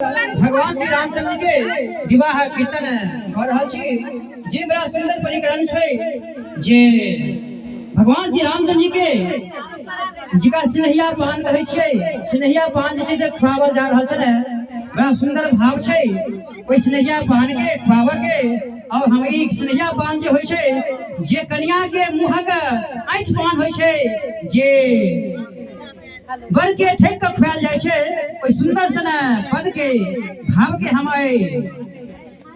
भगवान श्री रामचंद्र जी के विवाह कीर्तन कऽ रहल छी जे बड़ा सुंदर परिकरण छै जे भगवान श्री रामचंद्र जी के जिका सिनहिया पान कहै छियै। सिनहिया पान जे छै से खुआवल जा रहल छै ने, बड़ा सुंदर भाव छै ओहि सिनहिया पान के खुआबऽ के। और हम ई सिनहिया पान जे होइ छै जे कनिया के मुँहक ऐंठ पान होइ छै जे वर के ठेक कऽ खुआयल जाइ छै, ओहि सुंदर सन पद के भाव के हम एहि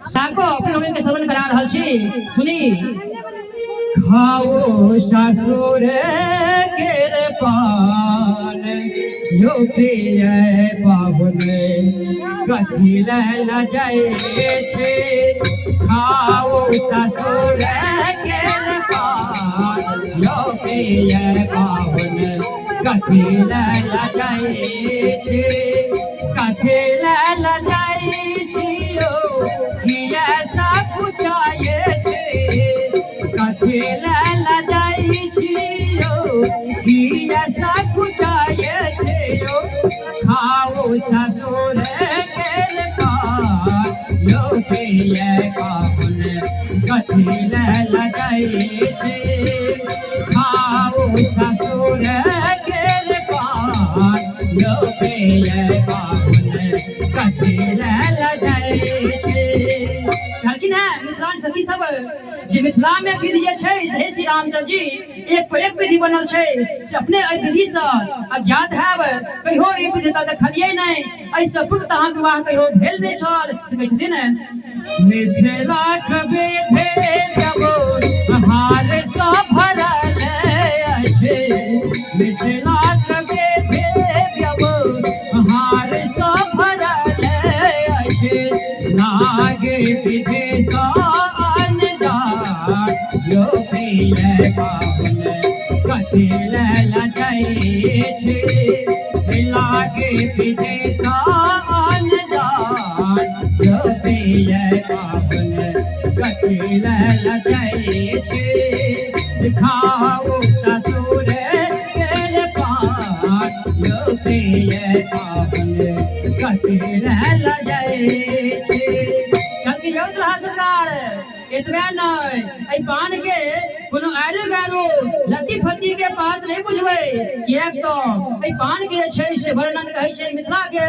साको अपने लोगन के श्रवण करा रहल छी। सुनी खाओ सासुर के पान यो प्रिय पाहुन कथी लए जाइ छै। खाओ ससुर के पान यो प्रिय पाहुन कथी लए जाइ छै। कथी लए जाइ छियो किया सकुचाय छै। कथी लए जाइ छियो किया सकुचाय छै। यो खाओ ससुर के पान यो प्रिय पाहुन कथी लए जाइ छै। खाओ ससुर के पान यो प्रिय पाहुन कथी लए जाइ छै। कहलखिन हेँ मिथिलांचल सखी सब जे मिथिला में विधि जे छै से श्री रामचंद्र जी एक पर एक विधि बनल छै से अपने एहि विधि से अज्ञात हैब, कहियो ई विधि तऽ देखलियै नहि, एहिसँ पूर्व तऽ अहाँके विवाह कहियो भेल नहि छल। से कहै छथिन मिथिलाक विधि हार सँ भरल अछि। मिथिलाक विधि हार सँ भरल अछि। लागे विधि सँ अनजान यो प्रिय पाहुन कथी लए जाइ छै। लागे विधि सँ अनजान यो प्रिय पाहुन कथी लए जाइ छै। खाओ ससुर के पान यो प्रिय पाहुन कथी लए जाइ छै। कहलकै यौ दुल्हा सरकार एतबे नहि, एहि पान के कोनो आरो गारो लत्ती फत्ती के बात नहि बुझबै, किएक तऽ एहि पान के जे छै से वर्णन कहै छै मिथिला के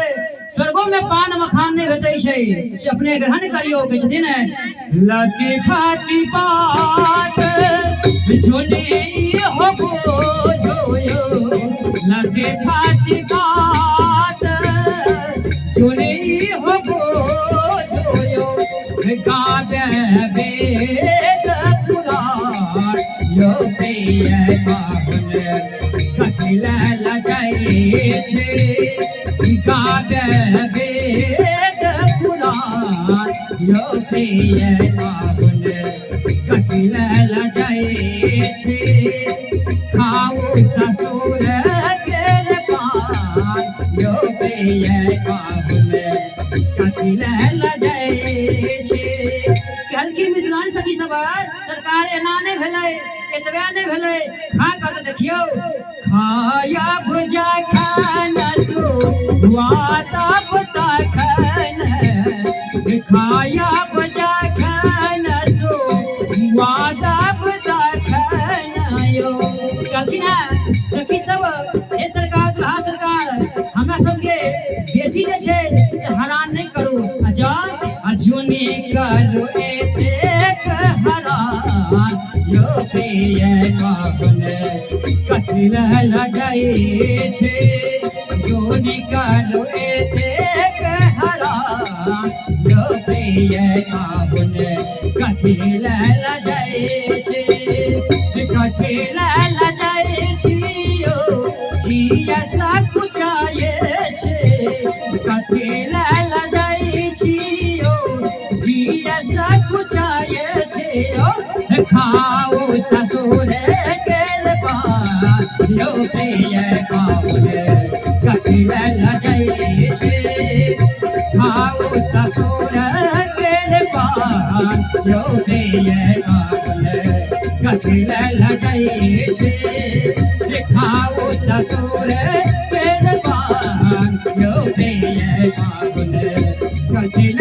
स्वर्गो में पान मखान नहि भेटै छै, से अपने ग्रहण करियौ। कहै छथिन लत्ती फत्ती पात झुनी हो बुझो, लत्ती फत्ती पात झुनी हो बुझो, गावे वेद पुराण यो प्रिय पाहुन कथी लए जाइ छै। गावे वेद पुराण यो प्रिय पाहुन कथी लए जाइ छै। खाओ ससुर के पान यो प्रिय पाहुन कथी लए जाइ छै। कहलखिन मिथिलांचल सखी सब सरकार एना नहि भेलै, एतबे नहि भेलै, खा कऽ तऽ देखियौ। खायब जखन सुआतब तखन, खायब जखन सुआतब तखन यौ। कहलखिन हेँ सखी सब हे सरकार दुल्हा सरकार हमरा सबके बेसी जे छै से हरान नहि करू, आ जाउ आ जुनी करू एतेक हरान यो प्रिय पाहुन कथी लए जाइ छै। जुनी करू एतेक हरान यो प्रिय पाहुन कथी लए जाइ छै। कथी लए जाइ छियो किया सकुचाय छै। कथी लए जाइ छियो किया सकुचाय छै। खाओ ससुर के पान यो प्रिय पाहुन कथी लए जाइ छै। खाओ ससुर के पान यो प्रिय पाहुन कथी लए जाइ छै। खाओ ससुर के पान यो प्रिय पाहुन पर चलि